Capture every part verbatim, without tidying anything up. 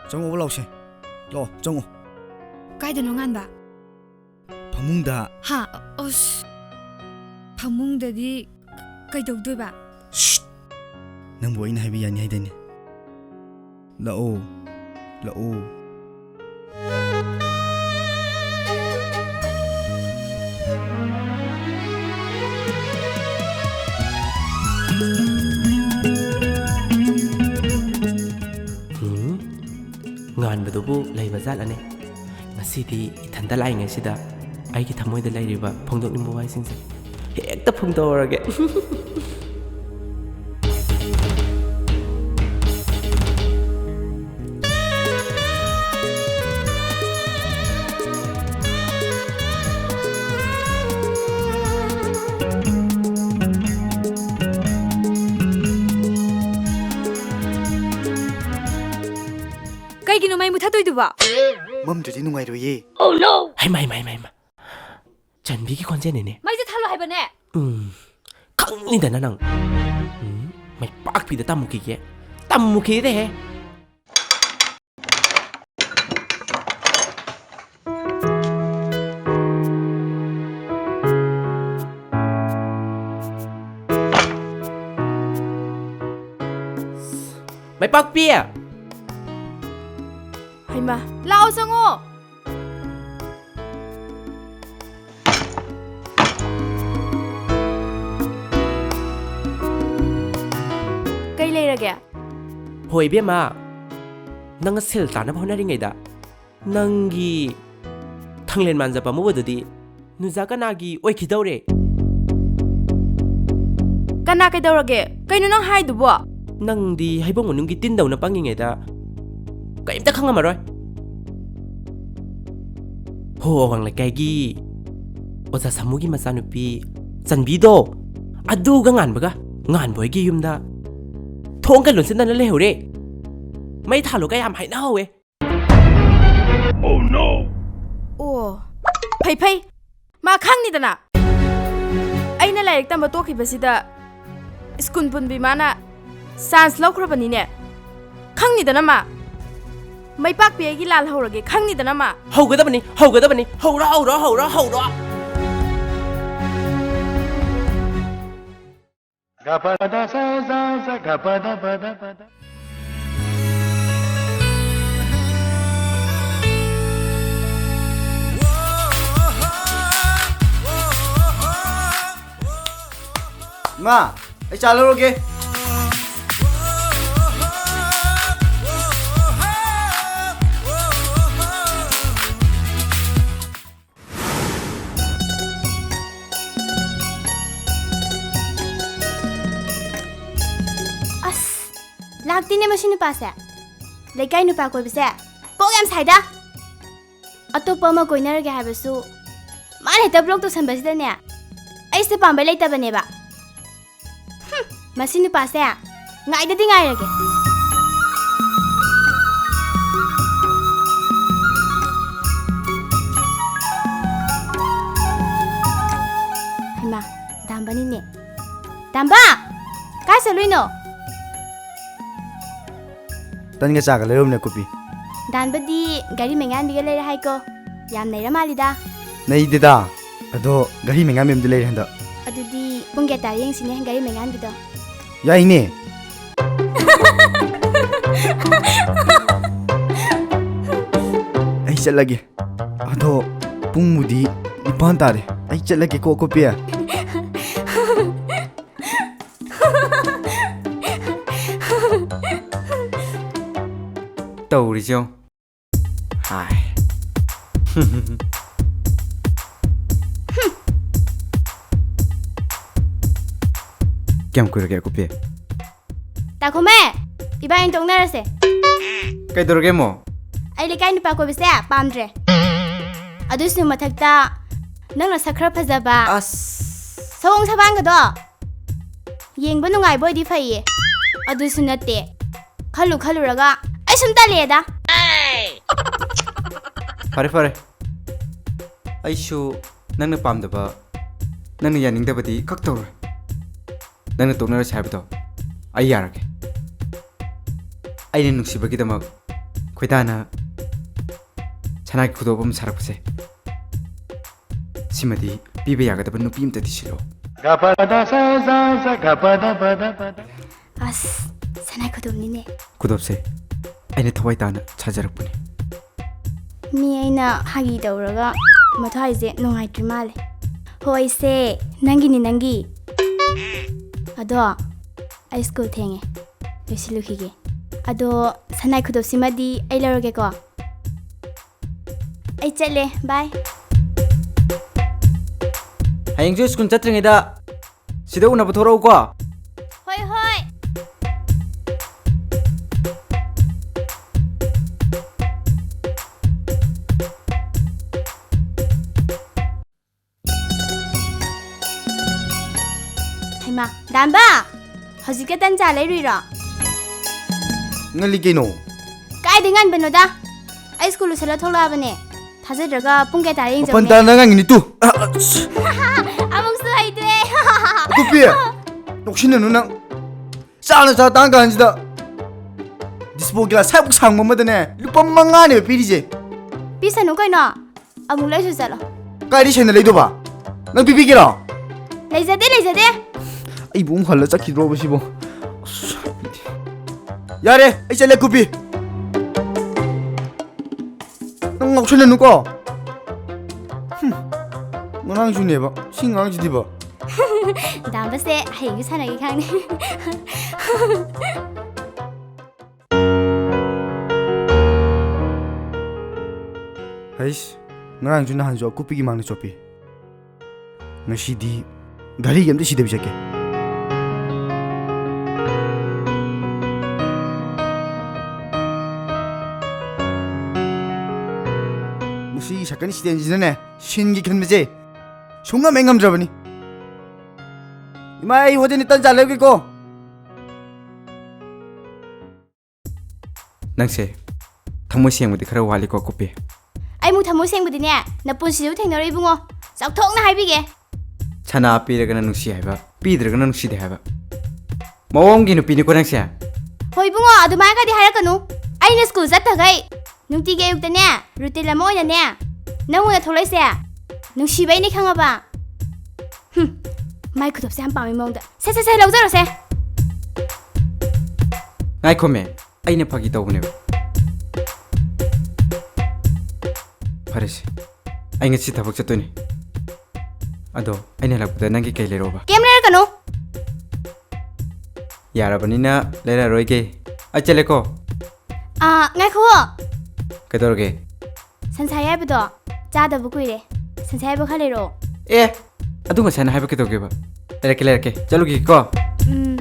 ꯆꯪꯉꯛꯑꯣ ꯂꯥꯎꯁꯦ꯫ ꯂꯥꯛꯑꯣ, ꯆꯪꯉꯣ꯫ ꯀꯥꯏꯗꯅꯣ ꯉꯥꯟꯕ? ꯐꯃꯨꯡꯗ꯫ ꯍꯥ? ꯑꯁ꯫ ꯐꯃꯨꯡꯗꯗꯤ ꯀꯩꯗꯧꯗꯣꯏꯕ? ꯁ꯭ꯁ! ꯅꯪꯕꯨ ꯑꯩꯅ ꯍꯥꯏꯕ ꯌꯥꯅꯤ ꯍꯥꯏꯗꯥꯏꯅꯦ? ꯂꯥꯛꯑꯣ, ꯂꯥꯛꯑꯣ꯫ ꯎꯝ, ꯉꯥꯟꯕꯗꯨꯕꯨ ꯂꯩꯕ ꯖꯥꯠꯂꯅꯦ? ꯉꯁꯤꯗꯤ ꯏꯊꯟꯇ ꯂꯥꯛꯏꯉꯩꯁꯤꯗ ꯑꯩꯒꯤ ꯊꯃꯣꯏꯗ ꯂꯩꯔꯤꯕ ꯐꯣꯡꯗꯣꯛꯅꯤꯡꯕ ꯋꯥꯍꯩꯁꯤꯡꯁꯦ ꯍꯦꯛꯇ ꯐꯣꯡꯗꯣꯛꯍꯧꯔꯒꯦ꯫ ꯀꯩꯒꯤꯅꯣ ꯃꯩ ꯃꯨꯊꯠꯇꯣꯏꯗꯨꯕꯣ? ꯃꯝꯗ꯭ꯔꯗꯤ ꯅꯨꯡꯉꯥꯏꯔꯣꯏꯌꯦ꯫ ꯍꯩꯃ, ꯍꯩꯃ, ꯍꯩꯃ, ꯍꯩꯃ꯫ ꯆꯟꯕꯤꯒꯤ ꯈꯣꯟꯖꯦꯜꯅꯤꯅꯦ꯫ ꯃꯩꯁꯦ ꯊꯥꯜꯂꯣ ꯍꯥꯏꯕꯅꯦ꯫ ꯎꯝ, ꯈꯪꯅꯤꯗꯅ ꯅꯪ꯫ ꯎꯝ, ꯃꯩ ꯄꯥꯛꯄꯤꯗ ꯇꯝꯃꯨꯈꯤꯒꯦ꯫ ꯇꯝꯃꯨꯈꯤꯗꯦꯍꯦ꯫ ꯃꯩꯄꯥꯛꯄꯤ! ꯍꯩꯃꯥ, ꯂꯥꯛꯑꯣ ꯆꯪꯉꯣ꯫ ꯀꯩ ꯂꯩꯔꯒꯦ? ꯍꯣꯏ ꯏꯕꯦꯝꯃ, ꯅꯪ ꯁꯦꯜ ꯇꯥꯅꯕ ꯍꯣꯠꯅꯔꯤꯉꯩꯗ ꯅꯪꯒꯤ ꯊꯥꯡꯂꯦꯟ ꯃꯥꯟꯖꯕ ꯑꯃꯨꯕꯗꯨꯗꯤ ꯅꯨꯖꯥ ꯀꯅꯥꯒꯤ ꯑꯣꯏꯈꯤꯗꯧꯔꯦ? ꯀꯅꯥ ꯀꯩꯗꯧꯔꯒꯦ? ꯀꯩꯅꯣ ꯅꯪ ꯍꯥꯏꯗꯨꯕꯣ? ꯅꯪꯗꯤ ꯍꯩꯕꯣꯡ ꯃꯅꯨꯡꯒꯤ ꯇꯤꯟꯗꯧꯅ ꯄꯪꯉꯤꯉꯩꯗ ꯀꯔꯤꯝꯇ ꯈꯪꯉꯝꯃꯔꯣꯏ꯫ ꯍꯣ, ꯑꯋꯥꯡ ꯂꯩꯀꯥꯏꯒꯤ ꯑꯣꯖꯥ ꯁꯥꯃꯨꯒꯤ ꯃꯆꯥꯅꯨꯄꯤ ꯆꯟꯕꯤꯗꯣ, ꯑꯗꯨꯒ ꯉꯥꯟꯕꯒ, ꯉꯥꯟꯕ ꯍꯣꯏꯒꯤ ꯌꯨꯝꯗ ꯊꯣꯡꯒ ꯂꯣꯟꯁꯤꯟꯗꯅ ꯂꯩꯍꯧꯔꯦ꯫ ꯃꯩ ꯊꯥꯜꯂꯨꯒ ꯌꯥꯝ ꯍꯥꯏꯅꯍꯧꯋꯦ꯫ Oh no! ꯑꯣ, ꯐꯩ ꯐꯩ꯫ ꯃꯥ ꯈꯪꯅꯤꯗꯅ꯫ ꯑꯩꯅ ꯂꯥꯏꯔꯤꯛ ꯇꯝꯕ ꯇꯣꯛꯈꯤꯕꯁꯤꯗ ꯁ꯭ꯀꯨꯜ ꯄꯨꯟꯕꯤ ꯃꯥꯅ ꯆꯥꯟꯁ ꯂꯧꯈ꯭ꯔꯕꯅꯤꯅꯦ꯫ ꯈꯪꯅꯤꯗꯅ ꯃꯥ꯫ ꯃꯩꯄꯥꯛꯄꯤ ꯑꯩꯒꯤ ꯂꯥꯜꯍꯧꯔꯒꯦ, ꯈꯪꯅꯤꯗꯅ ꯃꯥ꯫ ꯍꯧꯒꯗꯕꯅꯤ, ꯍꯧꯒꯗꯕꯅꯤ, ꯍꯧꯔꯣ, ꯍꯧꯔꯣ, ꯍꯧꯔꯣ, ꯍꯧꯔꯣ꯫ ꯏꯃꯥ, ꯑꯩ ꯆꯥ ꯂꯧꯔꯒꯦ꯫ ꯑꯁ, ꯂꯥꯛꯇꯦꯅꯦ ꯃꯁꯤ ꯅꯨꯄꯥꯁꯦ꯫ ꯂꯩꯀꯥꯏ ꯅꯨꯄꯥ ꯀꯣꯏꯕꯁꯦ ꯀꯣꯛ ꯌꯥꯝ ꯁꯥꯏꯗ꯫ ꯑꯇꯣꯞꯄ ꯑꯃ ꯀꯣꯏꯅꯔꯒꯦ ꯍꯥꯏꯕꯁꯨ ꯃꯥꯅ ꯍꯦꯛꯇ ꯕ꯭ꯂꯣꯛ ꯇꯧꯁꯟꯕꯁꯤꯗꯅꯦ, ꯑꯩꯁꯦ ꯄꯥꯝꯕꯩ ꯂꯩꯇꯕꯅꯦꯕ꯫ ꯍꯨꯝ, ꯃꯁꯤ ꯅꯨꯄꯥꯁꯦ ꯉꯥꯏꯗꯗꯤ ꯉꯥꯏꯔꯒꯦ꯫ ꯍꯩꯃꯥ, ꯗꯥꯝꯕꯅꯤꯅꯦ꯫ ꯗꯥꯝꯕ! ꯀꯥꯏ ꯆꯠꯂꯨꯏꯅꯣ? ꯇꯟꯒ ꯆꯥꯒ ꯂꯩꯔꯨꯕꯅꯦ, ꯀꯨꯞꯄꯤ꯫ ꯗꯥꯝꯕꯗꯤ ꯒꯥꯔꯤ ꯃꯩꯉꯥꯟꯕꯤꯒ ꯂꯩꯔꯦ ꯍꯥꯏꯀꯣ꯫ ꯌꯥꯝ ꯅꯩꯔ ꯃꯥꯜꯂꯤꯗ꯫ ꯅꯩꯗꯦꯗ꯫ ꯑꯗꯣ ꯒꯥꯔꯤ ꯃꯩꯉꯥꯟꯕꯤ ꯑꯃꯗꯤ ꯂꯩꯔꯦ ꯍꯟꯗꯛ꯫ ꯑꯗꯨꯗꯤ ꯄꯨꯡ ꯀꯌꯥ ꯇꯥꯔꯦ ꯌꯦꯡꯁꯤꯅꯦ ꯒꯥꯔꯤ ꯃꯩꯉꯥꯟꯕꯤꯗꯣ꯫ ꯌꯥꯏꯅꯦ꯫ ꯑꯩ ꯆꯠꯂꯒꯦ꯫ ꯑꯗꯣ ꯄꯨꯡꯕꯨꯗꯤ ꯅꯤꯄꯥꯟ ꯇꯥꯔꯦ꯫ ꯑꯩ ꯆꯠꯂꯒꯦꯀꯣ, ꯀꯨꯞꯄꯤ꯫ ꯇꯧꯔꯤꯁꯦ ꯌꯦꯡꯉꯣ꯫ ꯍꯥꯏ꯫ ꯀꯌꯥꯝ ꯀꯨꯏꯔꯒꯦ, ꯑꯀꯨꯞꯄꯤ? ꯇꯥꯈꯣꯃꯦ, ꯏꯕꯥꯅꯤ ꯇꯣꯛꯅꯔꯁꯦ꯫ ꯀꯩꯗꯧꯔꯒꯦ ꯑꯃꯨꯛ? ꯑꯩ ꯂꯩꯀꯥꯏ ꯅꯨꯄꯥ ꯀꯣꯏꯕꯁꯦ ꯄꯥꯝꯗ꯭ꯔꯦ꯫ ꯑꯗꯨꯁꯨ ꯃꯊꯛꯇ ꯅꯪꯅ ꯁꯛ ꯈꯔ ꯐꯖꯕ, ꯑꯁ꯫ ꯁꯑꯣꯡ ꯁꯕꯥꯟꯒꯗꯣ ꯌꯦꯡꯕ ꯅꯨꯡꯉꯥꯏꯕ ꯑꯣꯏꯗꯤ ꯐꯩꯌꯦ꯫ ꯑꯗꯨꯁꯨ ꯅꯠꯇꯦ꯫ ꯈꯜꯂꯨ ꯈꯜꯂꯨꯔꯒ ꯑꯩ ꯁꯨꯝ ꯇꯜꯂꯦꯗ꯫ ꯐꯔꯦ, ꯐꯔꯦ꯫ ꯑꯩꯁꯨ ꯅꯪꯅ ꯄꯥꯝꯗꯕ, ꯅꯪꯅ ꯌꯥꯅꯤꯡꯗꯕꯗꯤ ꯀꯛ ꯇꯧꯔꯣꯏ꯫ ꯅꯪꯅ ꯇꯣꯛꯅꯔꯁꯦ ꯍꯥꯏꯕꯗꯣ ꯑꯩ ꯌꯥꯔꯒꯦ꯫ ꯑꯩꯅ ꯅꯨꯡꯁꯤꯕꯒꯤꯗꯃꯛ ꯈꯣꯏꯗꯥꯅ ꯁꯅꯥꯒꯤ ꯈꯨꯗꯣꯞ ꯑꯃ ꯁꯥꯔꯛꯄꯁꯦ, ꯁꯤꯃꯗꯤ ꯄꯤꯕ ꯌꯥꯒꯗꯕ ꯅꯨꯄꯤ ꯑꯝꯇꯗꯤ ꯁꯤꯜꯂꯣ꯫ ꯑꯁ, ꯁꯅꯥ ꯈꯨꯗꯣꯞꯅꯤꯅꯦ꯫ ꯈꯨꯗꯣꯞꯁꯦ ꯑꯩꯅ ꯊꯋꯥꯏ ꯇꯥꯅ ꯁꯥꯖꯔꯛꯄꯅꯦ꯫ ꯃꯤ ꯑꯩꯅ ꯍꯥꯒꯤ ꯇꯧꯔꯒ ꯃꯊ꯭ꯋꯥꯏꯁꯦ ꯅꯨꯡꯉꯥꯏꯇ꯭ꯔꯤ ꯃꯥꯜꯂꯦ꯫ ꯍꯣꯏꯁꯦ, ꯅꯪꯒꯤꯅꯤ, ꯅꯪꯒꯤ꯫ ꯑꯗꯣ ꯑꯩ ꯁ꯭ꯀꯨꯜ ꯊꯦꯡꯉꯦ, ꯂꯣꯏꯁꯤꯜꯂꯨꯈꯤꯒꯦ꯫ ꯑꯗꯣ ꯁꯅꯥꯏ ꯈꯨꯗꯣꯞꯁꯤꯃꯗꯤ ꯑꯩ ꯂꯧꯔꯒꯦꯀꯣ꯫ ꯑꯩ ꯆꯠꯂꯦ, ꯕꯥꯏ꯫ ꯍꯌꯦꯡꯁꯨ ꯁ꯭ꯀꯨꯜ ꯆꯠꯇ꯭ꯔꯤꯉꯩꯗ ꯁꯤꯗ ꯎꯅꯕ ꯊꯣꯔꯛꯎꯀꯣ꯫ ꯍꯣꯏ, ꯍꯣꯏ꯫ ꯍꯩꯃꯥ, ꯗꯥꯝꯕ! ꯍꯧꯖꯤꯛꯀ ꯇꯟ ꯆꯥ ꯂꯩꯔꯨꯏꯔꯣ? ꯉꯜꯂꯤ ꯀꯩꯅꯣ꯫ ꯀꯥꯏꯗꯩ ꯉꯟꯕꯅꯣꯗ? ꯑꯩ ꯁ꯭ꯀꯨꯜ ꯂꯣꯏꯁꯜꯂ ꯊꯣꯛꯂꯛꯑꯕꯅꯦ꯫ ꯊꯥꯖꯗ꯭ꯔꯒ ꯄꯨꯡ ꯀꯌꯥ ꯇꯥꯔꯦ ꯌꯦꯡꯖꯧꯅꯦ꯫ ꯃꯥꯄꯟ ꯇꯥꯔꯝꯗꯥꯏ ꯉꯥꯡꯉꯤꯅꯤ ꯇꯨ꯫ ꯑ, ꯑꯁ꯫ ꯑꯃꯨꯛꯁꯨ ꯍꯩꯇ꯭ꯔꯦ꯫ ꯀꯨꯞꯄꯤ, ꯅꯣꯛꯁꯤꯟꯅꯅꯨ ꯅꯪ꯫ ꯆꯥꯅ ꯆꯥ ꯇꯥꯡ ꯀꯥꯟꯁꯤꯗ ꯗꯤꯁꯄꯣ ꯒꯤꯂꯥꯁ ꯁꯥꯏꯕꯨꯛ ꯁꯥꯡꯕ ꯑꯃꯗꯅꯦ ꯂꯨꯄꯥ ꯃꯉꯥꯅꯦꯕ ꯄꯤꯔꯤꯁꯦ꯫ ꯄꯤꯁꯅꯨ ꯀꯩꯅꯣ꯫ ꯑꯃꯨꯛ ꯂꯩꯁꯨ ꯆꯠꯂꯣ꯫ ꯀꯥꯏꯗꯩ ꯁꯦꯟꯅ ꯂꯩꯗꯧꯕ? ꯅꯪ ꯄꯤꯕꯤꯒꯦꯔꯣ? ꯂꯩꯖꯗꯦ, ꯂꯩꯖꯗꯦ꯫ ꯑꯩꯕꯨ ꯑꯃꯨꯛ ꯍꯜꯂ ꯆꯠꯈꯤꯗ꯭ꯔꯣꯕ ꯁꯤꯕꯣ? ꯑꯁ, ꯌꯥꯔꯦ, ꯑꯩ ꯆꯠꯂꯦ ꯀꯨꯞꯄꯤ꯫ ꯅꯪ ꯉꯥꯎꯁꯟꯅꯅꯨꯀꯣ꯫ ꯍꯨꯝ, ꯉꯔꯥꯡꯁꯨꯅꯦꯕ ꯁꯤ ꯉꯥꯡꯁꯤꯗꯤꯕ꯫ ꯗꯥꯝꯕꯁꯦ ꯍꯌꯦꯡꯁꯨ ꯁꯥꯟꯅꯒꯦ ꯈꯪꯅꯤ꯫ ꯍꯩꯁ, ꯉꯔꯥꯡꯁꯨ ꯅꯍꯥꯟꯁꯨ ꯑꯀꯨꯞꯄꯤꯒꯤ ꯃꯥꯡꯗ ꯆꯣꯞꯄꯤ꯫ ꯉꯁꯤꯗꯤ ꯘꯔꯤꯒꯤ ꯑꯝꯇ ꯁꯤꯗꯕꯤ ꯆꯠꯀꯦ꯫ ꯃꯁꯤꯒꯤ ꯁꯥꯏꯀꯜ ꯁ꯭ꯇꯦꯟꯁꯤꯅꯅꯦ ꯁꯤꯟꯒꯦ ꯈꯟꯕꯁꯦ ꯁꯨꯡꯉꯝ ꯍꯦꯛ ꯉꯝꯗ꯭ꯔꯕꯅꯤ꯫ ꯏꯃꯥ, ꯑꯩ ꯍꯣꯇꯦꯜꯗ ꯇꯟ ꯆꯥ ꯂꯩꯔꯨꯒꯦꯀꯣ꯫ ꯅꯪꯁꯦ ꯊꯃꯣꯏ ꯁꯦꯡꯕꯗꯤ ꯈꯔ ꯋꯥꯠꯂꯤꯀꯣ, ꯀꯨꯞꯄꯤ꯫ ꯑꯩꯃꯨꯛ ꯊꯃꯣꯏ ꯁꯦꯡꯕꯗꯤꯅꯦ, ꯅꯄꯨꯟꯁꯤꯗꯕꯨ ꯊꯦꯡꯅꯔꯣꯏ ꯏꯕꯨꯡꯉꯣ꯫ ꯆꯥꯎꯊꯣꯛꯅ ꯍꯥꯏꯕꯤꯒꯦ꯫ ꯁꯅꯥ ꯄꯤꯔꯒꯅ ꯅꯨꯡꯁꯤ ꯍꯥꯏꯕ, ꯄꯤꯗ꯭ꯔꯒꯅ ꯅꯨꯡꯁꯤꯗꯦ ꯍꯥꯏꯕ ꯃꯑꯣꯡꯒꯤ ꯅꯨꯄꯤꯅꯤꯀꯣ ꯅꯪꯁꯦ꯫ ꯍꯣꯏ ꯏꯕꯨꯡꯉꯣ, ꯑꯗꯨꯃꯥꯏꯅꯒꯗꯤ ꯍꯥꯏꯔꯛꯀꯅꯨ꯫ ꯑꯩꯅ ꯁ꯭ꯀꯨꯜ ꯆꯠꯇꯈꯩ ꯅꯨꯡꯇꯤꯒꯤ ꯑꯌꯨꯛꯇꯅꯦ, ꯔꯨꯇꯤꯟ ꯑꯃ ꯑꯣꯏꯅꯅꯦ, ꯅꯪ ꯑꯣꯏꯅ ꯊꯣꯛꯂꯛꯏꯁꯦ ꯅꯨꯡꯁꯤꯕꯩꯅꯦ, ꯈꯪꯉꯕ? ꯍꯨꯝ, ꯃꯥꯏ ꯈꯨꯇꯣꯞꯁꯦ ꯌꯥꯝ ꯄꯥꯝꯃꯤ ꯃꯑꯣꯡꯗ꯫ ꯁꯦ, ꯁꯦ, ꯁꯦ, ꯂꯧꯖꯔꯣꯁꯦ꯫ ꯉꯥꯏꯈꯣꯃꯦ, ꯑꯩꯅ ꯐꯥꯒꯤ ꯇꯧꯕꯅꯦꯕ꯫ ꯐꯔꯦꯁꯦ, ꯑꯩ ꯉꯁꯤ ꯊꯕꯛ ꯆꯠꯇꯣꯏꯅꯦ꯫ ꯑꯗꯣ ꯑꯩꯅ ꯍꯜꯂꯛꯄꯗ ꯅꯪꯒꯤ ꯀꯩ ꯂꯩꯔꯛꯑꯣꯕ? ꯀꯩꯝ ꯂꯩꯔꯛꯀꯅꯨ꯫ ꯌꯥꯔꯕꯅꯤꯅ ꯂꯩꯔꯛꯑꯔꯣꯏꯒꯦ꯫ ꯑꯩ ꯆꯠꯂꯦꯀꯣ꯫ ꯑꯥ, ꯉꯥꯏꯈꯨꯑꯣ꯫ ꯀꯩꯗꯧꯔꯒꯦ? ꯁꯟꯁꯥ ꯑꯌꯥꯏꯕꯗꯣ ꯆꯥꯗꯕ ꯀꯨꯏꯔꯦ꯫ ꯁꯟꯁꯥ ꯑꯌꯥꯏꯕ ꯈꯔ ꯂꯩꯔꯛꯑꯣ꯫ ꯑꯦ, ꯑꯗꯨ ꯉꯁꯥꯏꯅ ꯍꯥꯏꯕ ꯀꯩꯗꯧꯒꯦꯕ? ꯂꯩꯔꯛꯀꯦ, ꯂꯩꯔꯛꯀꯦ꯫ ꯆꯠꯂꯨꯈꯤꯒꯦꯀꯣ꯫ ꯎꯝ꯫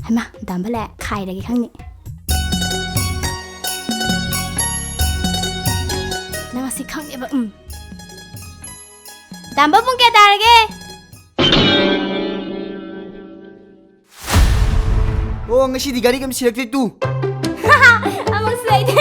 ꯍꯩꯃꯥ, ꯗꯥꯝꯕ ꯂꯥꯛꯑꯦ꯫ ꯈꯥꯏꯔꯒꯦ ꯈꯪꯅꯤ꯫ ꯅꯪ ꯑꯁꯤ ꯈꯪꯅꯦꯕ꯫ ꯎꯝ꯫ ꯗꯥꯝꯕ, ꯄꯨꯡ ꯀꯌꯥ ꯇꯥꯔꯒꯦ? ꯑꯣ, ꯉꯁꯤꯗꯤ ꯒꯥꯔꯤ ꯀꯩꯝ ꯁꯤꯔꯛꯇ꯭ꯔꯦ ꯇꯨ꯫ ꯑꯃꯨꯛꯁꯨ ꯂꯩꯇꯦ꯫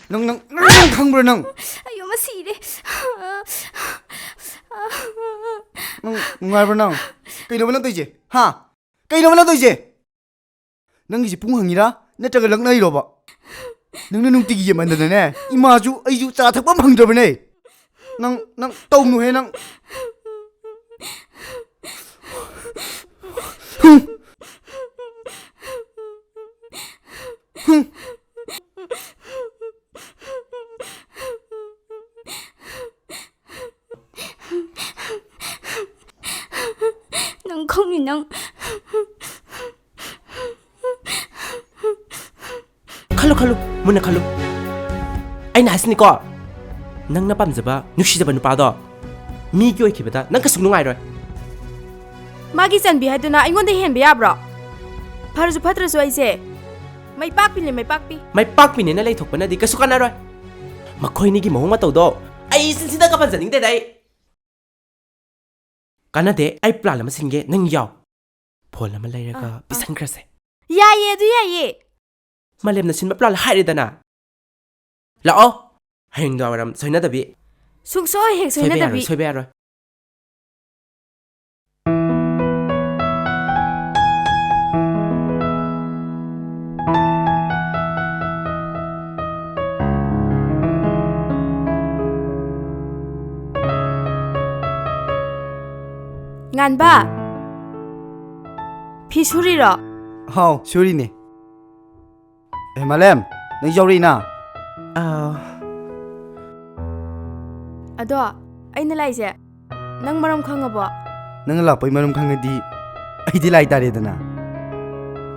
ꯅꯪ, ꯅꯪ, ꯅꯪ ꯈꯪꯕ꯭ꯔꯥ ꯅꯪ? ꯑꯌꯣ, ꯃꯁꯤꯔꯦ꯫ ꯅꯪ ꯅꯨꯡꯉꯥꯏꯕ꯭ꯔꯥ ꯅꯪ? ꯀꯩꯅꯣꯕ ꯅꯪ ꯇꯧꯔꯤꯁꯦ? ꯍꯥ? ꯀꯩꯅꯣꯕ ꯅꯪ ꯇꯧꯔꯤꯁꯦ? ꯅꯪꯒꯤꯁꯦ ꯄꯨꯡ ꯍꯪꯉꯤꯔꯥ? ꯅꯠꯇ꯭ꯔꯒ ꯂꯛꯅꯔꯤꯔꯣꯕ? ꯅꯪꯅ ꯅꯨꯡꯇꯤꯒꯤ ꯌꯦꯡꯃꯟꯗꯅꯅꯦ, ꯏꯃꯥꯁꯨ ꯑꯩꯁꯨ ꯆꯥ ꯊꯛꯄ ꯑꯃ ꯐꯪꯗ꯭ꯔꯕꯅꯦ꯫ ꯅꯪ, ꯅꯪ ꯇꯧꯅꯨꯍꯦ ꯅꯪ꯫ ꯍꯨꯝ꯫ ꯍꯨꯝ꯫ ꯅꯪ ꯈꯪꯅꯤ ꯅꯪ꯫ ꯈꯜꯂꯨ, ꯈꯜꯂꯨ, ꯃꯨꯟꯅ ꯈꯜꯂꯨ꯫ ꯑꯩꯅ ꯍꯥꯏꯁꯤꯅꯤꯀꯣ, ꯅꯪꯅ ꯄꯥꯝꯖꯕ, ꯅꯨꯡꯁꯤꯖꯕ ꯅꯨꯄꯥꯗꯣ ꯃꯤꯒꯤ ꯑꯣꯏꯈꯤꯕꯗ ꯅꯪ ꯀꯩꯁꯨ ꯅꯨꯡꯉꯥꯏꯔꯣꯏ꯫ ꯃꯥꯒꯤ ꯆꯟꯕꯤ ꯍꯥꯏꯗꯨꯅ ꯑꯩꯉꯣꯟꯗ ꯍꯦꯟꯕ ꯌꯥꯕ꯭ꯔꯣ? ꯐꯔꯁꯨ ꯐꯠꯇ꯭ꯔꯁꯨ ꯑꯩꯁꯦ ꯃꯩꯄꯥꯛꯄꯤꯅꯦ, ꯃꯩꯄꯥꯛꯄꯤ꯫ ꯃꯩꯄꯥꯛꯄꯤꯅꯦꯅ ꯂꯩꯊꯣꯛꯄꯅꯗꯤ ꯀꯩꯁꯨ ꯀꯥꯟꯅꯔꯣꯏ꯫ ꯃꯈꯣꯏꯅꯤꯒꯤ ꯃꯑꯣꯡ ꯃꯇꯧꯗꯣ ꯑꯩ ꯁꯤꯟꯁꯤꯗ ꯀꯥꯄꯟꯖꯅꯤꯡꯗꯦꯗ ꯑꯩ꯫ ꯀꯥꯟꯅꯗꯦ, ꯑꯩ plan ꯑꯃ ꯁꯤꯟꯒꯦ, ꯅꯪ ꯌꯥꯎ꯫ ꯐꯣꯟ ꯑꯃ ꯂꯩꯔꯒ ꯑꯥ, ꯑꯥ꯫ ꯄꯤꯁꯟꯈ꯭ꯔꯁꯦ꯫ ꯌꯥꯏꯌꯦ, ꯑꯗꯨ ꯌꯥꯏꯌꯦ꯫ ꯃꯥꯂꯦꯝꯅ ꯁꯤꯟꯕ ꯄ꯭ꯂꯥꯟ ꯍꯥꯏꯔꯦꯗꯅ꯫ ꯂꯥꯛꯑꯣ꯫ ꯍꯌꯦꯡ ꯅꯨꯡꯗꯥꯡꯋꯥꯏꯔꯝ ꯁꯣꯏꯅꯗꯕꯤ꯫ ꯁꯨꯡꯁꯣꯏ ꯍꯦꯛ ꯁꯣꯏꯕ ꯌꯥꯔꯣꯏ, ꯁꯣꯏꯅꯗꯕꯤ꯫ ꯁꯣꯏꯕ ꯌꯥꯔꯣꯏ꯫ ꯉꯥꯟꯕ, ꯐꯤ ꯁꯨꯔꯤꯔꯣ? ꯍꯥꯎ, ꯁꯨꯔꯤꯅꯦ꯫ ꯑꯦ, ꯃꯥꯂꯦꯝ, ꯅꯪ ꯌꯥꯎꯔꯛꯏꯅ? ꯑꯥ꯫ ꯑꯗꯣ, ꯑꯩꯅ ꯂꯥꯛꯏꯁꯦ ꯅꯪ ꯃꯔꯝ ꯈꯪꯉꯕꯣ? ꯅꯪꯅ ꯂꯥꯛꯄꯩ ꯃꯔꯝ ꯈꯪꯉꯗꯤ ꯑꯩꯗꯤ ꯂꯥꯏ ꯇꯥꯔꯦꯗꯅ꯫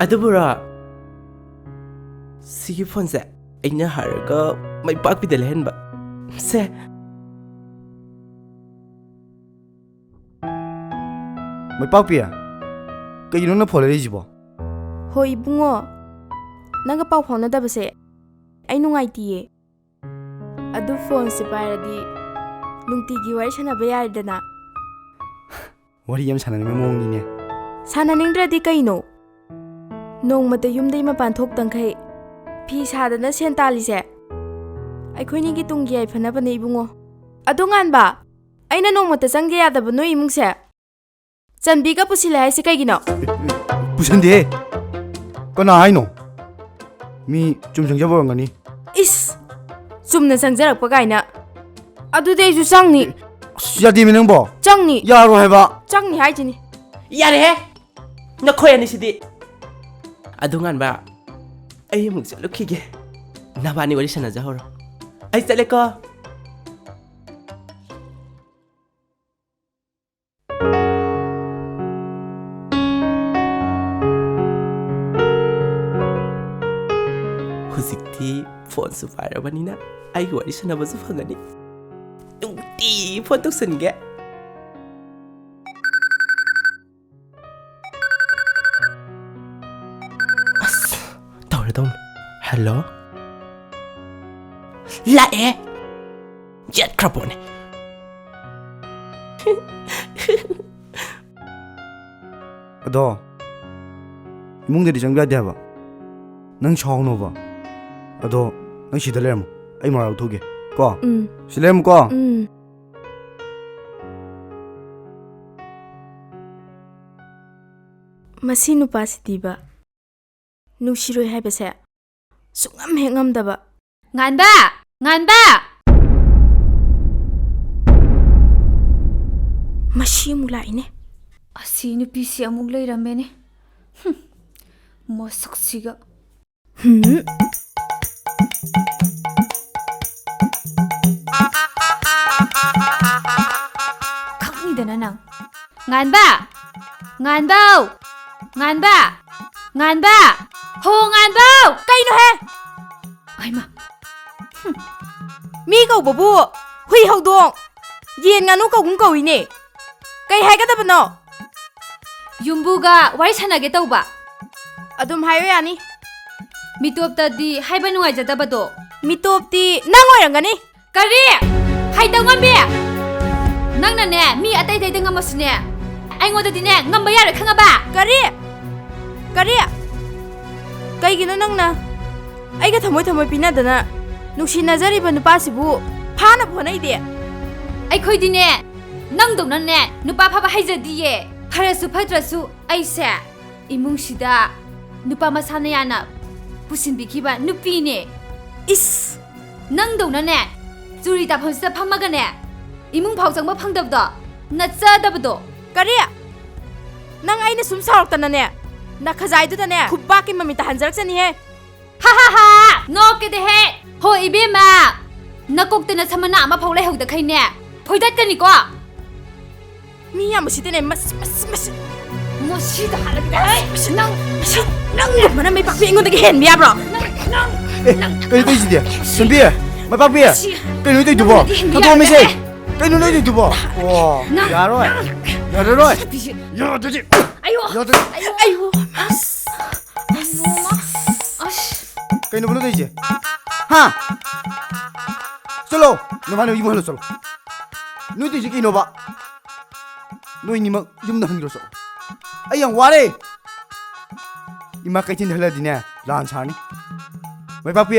ꯑꯗꯨꯕꯨꯔꯣ, ꯁꯤꯒꯤ ꯐꯣꯟꯁꯦ ꯑꯩꯅ ꯍꯥꯏꯔꯒ ꯃꯩ ꯄꯥꯛꯄꯤꯗ ꯂꯩꯍꯟꯕ꯫ ꯁꯦ꯫ ꯃꯩꯄꯥꯛꯄꯤ, ꯀꯩꯒꯤꯅꯣ ꯅꯪ ꯐꯣꯟ ꯂꯩꯔꯛꯏꯁꯤꯕꯣ? ꯍꯣꯏ ꯏꯕꯨꯡꯉꯣ, ꯅꯪꯒ ꯄꯥꯎ ꯐꯥꯎꯅꯗꯕꯁꯦ ꯑꯩ ꯅꯨꯡꯉꯥꯏꯇꯤꯌꯦ꯫ ꯑꯗꯨ ꯐꯣꯟꯁꯦ ꯄꯥꯏꯔꯗꯤ ꯅꯨꯡꯇꯤꯒꯤ ꯋꯥꯔꯤ ꯁꯥꯟꯅꯕ ꯌꯥꯔꯦꯗꯅ꯫ ꯋꯥꯔꯤ ꯌꯥꯝ ꯁꯥꯟꯅꯅꯤꯡꯕ ꯃꯑꯣꯡꯅꯤꯅꯦ꯫ ꯁꯥꯟꯅꯅꯤꯡꯗ꯭ꯔꯗꯤ ꯀꯩꯅꯣ? ꯅꯣꯡꯃꯇ ꯌꯨꯝꯗꯩ ꯃꯄꯥꯟ ꯊꯣꯛꯇꯪꯈꯩ ꯐꯤ ꯁꯥꯗꯅ ꯁꯦꯟ ꯇꯥꯜꯂꯤꯁꯦ ꯑꯩꯈꯣꯏꯅꯤꯒꯤ ꯇꯨꯡꯒꯤ ꯌꯥꯏꯐꯅꯕꯅꯦ ꯏꯕꯨꯡꯉꯣ꯫ ꯑꯗꯣ ꯉꯥꯟꯕ, ꯑꯩꯅ ꯅꯣꯡꯃꯇ ꯆꯪꯒꯦ ꯌꯥꯗꯕ ꯅꯣꯏ ꯏꯃꯨꯡꯁꯦ ꯆꯟꯕꯤꯒ ꯄꯨꯁꯤꯜꯂꯦ ꯍꯥꯏꯁꯦ ꯀꯩꯒꯤꯅꯣ? ꯄꯨꯁꯟꯗꯦꯍꯦ꯫ ꯀꯅꯥ ꯍꯥꯏꯅꯣ? ꯃꯤ ꯆꯨꯝ ꯆꯪꯖꯕ ꯑꯣꯏꯔꯝꯒꯅꯤ꯫ ꯏꯁ! ꯆꯨꯝꯅ ꯆꯪꯖꯔꯛꯄ ꯀꯥꯏꯅ꯫ ꯑꯗꯨꯗꯤ ꯑꯩꯁꯨ ꯆꯪꯅꯤ꯫ ꯑꯁ, ꯌꯥꯗꯦꯃꯤ ꯅꯪꯕꯣ꯫ ꯆꯪꯅꯤ꯫ ꯌꯥꯔꯣꯏ ꯍꯥꯏꯕ꯫ ꯆꯪꯅꯤ ꯍꯥꯏꯁꯤꯅꯤ꯫ ꯌꯥꯔꯦꯍꯦ! ꯅꯈꯣꯏ ꯑꯅꯤꯁꯤꯗꯤ꯫ ꯑꯗꯨ ꯉꯥꯟꯕ, ꯑꯩ ꯑꯃꯨꯛ ꯆꯠꯂꯨꯈꯤꯒꯦ꯫ ꯅꯕꯥꯅꯤ ꯋꯥꯔꯤ ꯁꯥꯟꯅꯖꯍꯧꯔꯣ꯫ ꯑꯩ ꯆꯠꯂꯦꯀꯣ꯫ ꯍꯧꯖꯤꯛꯇꯤ ꯐꯣꯟꯁꯨ ꯄꯥꯏꯔꯕꯅꯤꯅ ꯑꯩꯒꯤ ꯋꯥꯔꯤ ꯁꯥꯟꯅꯕꯁꯨ ꯐꯪꯒꯅꯤ꯫ ꯅꯨꯡꯇꯤ ꯐꯣꯟ ꯇꯧꯁꯟꯒꯦ꯫ ꯑꯁ, ꯇꯧꯔꯦ, ꯇꯧꯔꯦ꯫ ꯍꯜꯂꯣ? ꯂꯥꯛꯑꯦ꯫ ꯆꯠꯈ꯭ꯔ ꯄꯣꯠꯅꯤ꯫ ꯑꯗꯣ, ꯏꯃꯨꯡꯗꯗꯤ ꯆꯪꯕ ꯌꯥꯗꯦ ꯍꯥꯏꯕ꯫ ꯅꯪ ꯁꯥꯎꯅꯣꯕ꯫ ꯑꯗꯣ ꯅꯪ ꯁꯤꯗ ꯂꯩꯔꯝꯃꯣ, ꯑꯩ ꯃꯔꯥꯜ ꯂꯧꯊꯣꯛꯀꯦ ꯀꯣ꯫ ꯎꯝ꯫ ꯁꯤ ꯂꯩꯔꯝꯃꯨꯀꯣ꯫ ꯎꯝ꯫ ꯃꯁꯤ ꯅꯨꯄꯥꯁꯤꯗꯤꯕ ꯅꯨꯡꯁꯤꯔꯣꯏ ꯍꯥꯏꯕꯁꯦ ꯁꯨꯡꯉꯝ ꯍꯦꯛ ꯉꯝꯗꯕ꯫ ꯉꯥꯟꯕ! ꯉꯥꯟꯕ! ꯃꯁꯤ ꯑꯃꯨꯛ ꯂꯥꯛꯏꯅꯦ꯫ ꯑꯁꯤ ꯅꯨꯄꯤꯁꯤ ꯑꯃꯨꯛ ꯂꯩꯔꯝꯃꯦꯅꯦ꯫ ꯍꯨꯝ, ꯃꯁꯛꯁꯤꯒ꯫ ꯍꯨꯝ꯫ ꯈꯪꯅꯤꯗꯅ ꯅꯪ꯫ ꯉꯥꯟꯕ! ꯉꯥꯟꯕꯧ! ꯉꯥꯟꯕ! ꯉꯥꯟꯕ! ꯍꯣ, ꯉꯥꯟꯕꯧ! ꯀꯩꯅꯣꯍꯦ? ꯍꯩꯃꯥ! ꯍꯨꯝ꯫ ꯃꯤ ꯀꯧꯕꯕꯨ ꯍꯨꯏ, ꯍꯧꯗꯣꯡ, ꯌꯦꯟ, ꯉꯥꯅꯨ ꯀꯧꯒꯨꯝ ꯀꯧꯏꯅꯦ꯫ ꯀꯩ ꯍꯥꯏꯒꯗꯕꯅꯣ? ꯌꯨꯝꯕꯨꯒ ꯋꯥꯔꯤ ꯁꯥꯟꯅꯒꯦ ꯇꯧꯕ꯫ ꯑꯗꯨꯝ ꯍꯥꯏꯌꯣ, ꯌꯥꯅꯤ꯫ ꯃꯤꯇꯣꯞꯇꯗꯤ ꯍꯥꯏꯕ ꯅꯨꯡꯉꯥꯏꯖꯗꯕꯗꯣ꯫ ꯃꯤꯇꯣꯞꯇꯤ ꯅꯪ ꯑꯣꯏꯔꯝꯒꯅꯤ꯫ ꯀꯔꯤ? ꯍꯩꯇꯧꯉꯝꯕꯤ! ꯅꯪꯅꯅꯦ, ꯃꯤ ꯑꯇꯩ ꯑꯇꯩꯗ ꯉꯝꯃꯁꯨꯅꯦ, ꯑꯩꯉꯣꯟꯗꯗꯤꯅꯦ, ꯉꯝꯕ ꯌꯥꯔꯣꯏ, ꯈꯪꯉꯕ? ꯀꯔꯤ? ꯀꯔꯤ? ꯀꯩꯒꯤꯅꯣ ꯅꯪꯅ ꯑꯩꯒ ꯊꯃꯣꯏ ꯊꯃꯣꯏ ꯄꯤꯅꯗꯅ ꯅꯨꯡꯁꯤꯅꯖꯔꯤꯕ ꯅꯨꯄꯥꯁꯤꯕꯨ ꯐꯥꯅꯕ ꯍꯣꯠꯅꯩꯗꯤ? ꯑꯩꯈꯣꯏꯗꯤꯅꯦ, ꯅꯪꯗꯧꯅꯅꯦ, ꯅꯨꯄꯥ ꯐꯕ ꯍꯩꯖꯗꯤꯌꯦ꯫ ꯐꯔꯁꯨ ꯐꯠꯇ꯭ꯔꯁꯨ ꯑꯩꯁꯦ ꯏꯃꯨꯡꯁꯤꯗ ꯅꯨꯄꯥ ꯃꯁꯥꯅ ꯌꯥꯅ ꯄꯨꯁꯤꯟꯕꯤꯈꯤꯕ ꯅꯨꯄꯤꯅꯦ꯫ ꯏꯁ! ꯅꯪꯗꯧꯅꯅꯦ, ꯆꯨꯔꯤ ꯇꯥꯐꯝꯁꯤꯗ ꯐꯝꯃꯒꯅꯦ, ꯏꯃꯨꯡ ꯐꯥꯎ ꯆꯪꯕ ꯐꯪꯗꯕꯗꯣ ꯅꯠꯆꯗꯕꯗꯣ꯫ ꯀꯔꯤ? ꯅꯪ ꯑꯩꯅ ꯁꯨꯝ ꯁꯥꯎꯔꯛꯇꯅꯅꯦ, ꯅꯈꯖꯥꯏꯗꯨꯗꯅꯦ ꯈꯨꯕꯥꯛꯀꯤ ꯃꯃꯤꯠꯇ ꯍꯟꯖꯔꯛꯆꯅꯤꯍꯦ꯫ ꯍꯥ ꯍꯥ ꯍꯥ! ꯅꯣꯛꯀꯦꯗꯦꯍꯦ! ꯍꯣ ꯏꯕꯦꯝꯃ! ꯅꯀꯣꯛꯇ ꯅꯁꯝ ꯃꯅꯥ ꯑꯃꯐꯥꯎ ꯂꯩꯍꯧꯗꯈꯩꯅꯦ, ꯐꯣꯏꯗꯠꯀꯅꯤꯀꯣ! ꯃꯤ ꯌꯥꯝ ꯎꯁꯤꯠꯇꯦꯅꯦ, ꯃꯁꯤ, ꯃꯁꯤ, ꯃꯁꯤ꯫ ꯃꯁꯤꯗ ꯍꯥꯏꯔꯒꯗꯤ ꯑꯩ ꯃꯁꯤ, ꯅꯪ, ꯃꯁꯤ, ꯅꯪꯒꯨꯝꯕꯅ ꯃꯩꯄꯥꯛꯄꯤ ꯑꯩꯉꯣꯟꯗꯒꯤ ꯍꯦꯟꯕ ꯌꯥꯕ꯭ꯔꯣ? ꯅꯪ, ꯅꯪ, ꯑꯦ, ꯅꯪ, ꯀꯩꯅꯣ ꯇꯧꯔꯤꯁꯤꯗꯤ? ꯁꯟꯕꯤ, ꯃꯩꯄꯥꯛꯄꯤ, ꯃꯁꯤ, ꯀꯩꯅꯣ ꯇꯧꯔꯤꯗꯨꯕꯣ? ꯅꯪꯅꯗꯤ ꯍꯦꯟꯕ ꯊꯥꯗꯣꯛꯑꯝꯃꯤꯁꯦ꯫ ꯌꯥꯔꯣꯏ꯫ ꯀꯩꯅꯣ ꯅꯣꯏ ꯇꯧꯔꯤꯗꯨꯕꯣ? ꯑꯣ, ꯅꯪ, ꯌꯥꯔꯣꯏ꯫ ꯅꯪ, ꯌꯥꯔꯔꯣꯏ꯫ ꯁꯟꯕꯤꯁꯦ꯫ ꯌꯥꯔꯗ꯭ꯔꯗꯤ꯫ ꯑꯌꯣ! ꯌꯥꯔꯗ꯭ꯔꯗꯤ꯫ ꯑꯌꯣ! ꯑꯁ! ꯑꯁ! ꯀꯩꯅꯣꯕ ꯅꯣꯏ ꯇꯧꯔꯤꯁꯦ? ꯍꯥ? ꯆꯠꯂꯣ! ꯅꯃꯥꯟꯅꯕ ꯌꯨꯝ ꯍꯜꯂꯣ ꯆꯠꯂꯣ꯫ ꯅꯣꯏ ꯇꯧꯔꯤꯁꯦ ꯀꯩꯅꯣꯕ? ꯅꯣꯏꯅꯤꯃꯛ ꯌꯨꯝꯗ ꯍꯟꯈ꯭ꯔꯣ ꯆꯠꯂꯣ꯫ ꯑꯩ ꯌꯥꯝ ꯋꯥꯔꯦ꯫ ꯏꯃꯥ ꯀꯩꯊꯦꯜꯗ ꯍꯜꯂꯗꯤꯅꯦ, ꯂꯥꯟ ꯁꯥꯔꯅꯤ꯫ ꯃꯥꯏꯄꯥꯛꯄꯤ,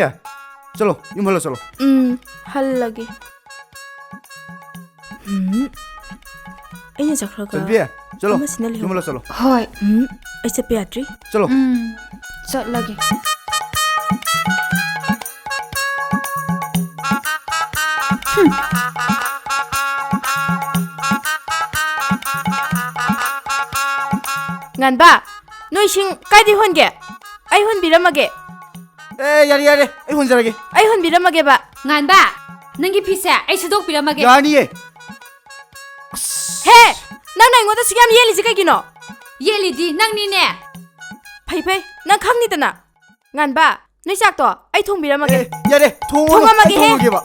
ꯆꯠꯂꯣ, ꯌꯨꯝ ꯍꯜꯂꯣ, ꯆꯠꯂꯣ꯫ ꯎꯝ, ꯍꯜꯂꯒꯦ꯫ ꯎꯝ꯫ ꯑꯩꯅ ꯆꯠꯈ꯭ꯔꯒ ꯆꯟꯕꯤ, ꯆꯠꯂꯣ꯫ ꯑꯃꯁꯤꯅ ꯂꯩꯍꯧꯕ꯫ ꯌꯨꯝ ꯍꯜꯂꯣ, ꯆꯠꯂꯣ꯫ ꯍꯣꯏ꯫ ꯎꯝ, ꯑꯩ ꯆꯠꯄ ꯌꯥꯗ꯭ꯔꯤ꯫ ꯆꯠꯂꯣ꯫ ꯎꯝ, ꯆꯠꯂꯒꯦ꯫ ꯍꯨꯝ꯫ ꯉꯥꯟꯕ, ꯅꯣꯏ ꯏꯁꯤꯡ ꯀꯥꯏꯗꯩ ꯍꯣꯟꯒꯦ? ꯑꯩ ꯍꯣꯟꯕꯤꯔꯝꯃꯒꯦ꯫ ꯑꯦ, ꯌꯥꯔꯦ, ꯌꯥꯔꯦ, ꯑꯩ ꯍꯣꯟꯖꯔꯒꯦ꯫ ꯑꯩ ꯍꯣꯟꯕꯤꯔꯝꯃꯒꯦꯕ꯫ ꯉꯥꯟꯕ, ꯅꯪꯒꯤ ꯐꯤꯁꯦ ꯑꯩ ꯁꯨꯗꯣꯛꯄꯤꯔꯝꯃꯒꯦ꯫ ꯌꯥꯅꯤꯌꯦ꯫ ꯍꯦ! ꯅꯪꯅ ꯑꯩꯉꯣꯟꯗ ꯁꯨꯛꯌꯥꯝ ꯌꯦꯠꯂꯤꯁꯦ ꯀꯩꯒꯤꯅꯣ? ꯌꯦꯠꯂꯤꯗꯤ ꯅꯪꯅꯤꯅꯦ꯫ ꯐꯩ, ꯐꯩ, ꯅꯪ ꯈꯪꯅꯤꯗꯅ꯫ ꯉꯥꯟꯕ, ꯅꯣꯏ ꯆꯥꯛꯇꯣ ꯑꯩ ꯊꯣꯡꯕꯤꯔꯝꯃꯒꯦ꯫ ꯑꯦ, ꯌꯥꯔꯦ, ꯊꯣꯡꯉꯣ, ꯊꯣꯡꯉꯝꯃꯒꯦꯍꯦ꯫ ꯑꯩ ꯊꯣꯡꯉꯒꯦꯕ꯫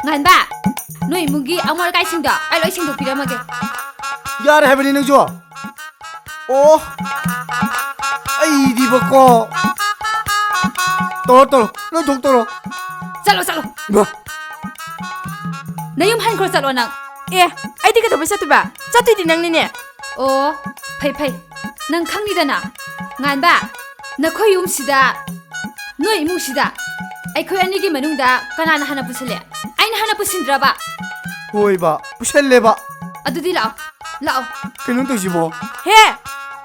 ꯉꯥꯟꯕ, ꯅꯣꯏ ꯏꯃꯨꯡꯒꯤ ꯑꯃꯣꯠ ꯑꯀꯥꯏꯁꯤꯡꯗꯣ ꯑꯩ ꯂꯣꯏ ꯁꯦꯡꯗꯣꯛꯄꯤꯔꯝꯃꯒꯦ꯫ ꯌꯥꯔꯦ ꯍꯥꯏꯕꯅꯤ ꯅꯪꯁꯨ꯫ ꯑꯣ, ꯑꯩꯗꯤꯕꯀꯣ꯫ ꯇꯧꯔꯣ, ꯇꯧꯔꯣ, ꯂꯣꯏ ꯊꯣꯛ ꯇꯧꯔꯣ꯫ ꯆꯠꯂꯣ, ꯆꯠꯂꯣ꯫ ꯏꯃꯥ꯫ ꯅꯌꯨꯝ ꯍꯟꯈ꯭ꯔꯣ, ꯆꯠꯂꯣ ꯅꯪ꯫ ꯑꯦ, ꯑꯩꯗꯤ ꯀꯩꯗꯧꯕꯩ ꯆꯠꯇꯣꯏꯕ? ꯆꯠꯇꯣꯏꯗꯤ ꯅꯪꯅꯤꯅꯦ꯫ ꯑꯣ, ꯐꯩ, ꯐꯩ꯫ ꯅꯪ ꯈꯪꯅꯤꯗꯅ꯫ ꯉꯥꯟꯕ, ꯅꯈꯣꯏ ꯌꯨꯝꯁꯤꯗ, ꯅꯣꯏ ꯏꯃꯨꯡꯁꯤꯗ ꯑꯩꯈꯣꯏ ꯑꯅꯤꯒꯤ ꯃꯅꯨꯡꯗ ꯀꯅꯥꯅ ꯍꯥꯟꯅ ꯄꯨꯁꯤꯜꯂꯦ? ꯑꯩꯅ ꯍꯥꯟꯅ ꯄꯨꯁꯤꯟꯗ꯭ꯔꯕ? ꯍꯣꯏꯕ, ꯄꯨꯁꯜꯂꯦꯕ꯫ ꯑꯗꯨꯗꯤ ꯂꯥꯛꯑꯣ, ꯂꯥꯛꯑꯣ꯫ ꯀꯩꯅꯣ ꯇꯧꯁꯤꯕꯣ? ꯍꯦ!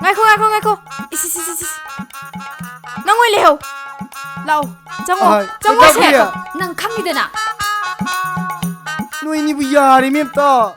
ꯉꯥꯏꯈꯣ, ꯉꯥꯏꯈꯣ, ꯉꯥꯏꯈꯣ꯫ ꯏꯁ, ꯏꯁ, ꯏꯁ, ꯏꯁ, ꯏꯁ꯫ ꯅꯪ ꯑꯣꯏ ꯂꯩꯍꯧ꯫ ꯂꯥꯛꯑꯣ, ꯆꯪꯉꯣ, ꯑꯍꯣꯏ, ꯆꯪꯉꯣ, ꯀꯩꯗꯧꯕꯒꯤ? ꯁꯦ꯫ ꯅꯪ ꯈꯪꯉꯤꯗꯅ꯫ ꯅꯣꯏꯅꯤꯕꯨ ꯌꯥꯔꯦꯃꯤ ꯑꯝꯇ꯫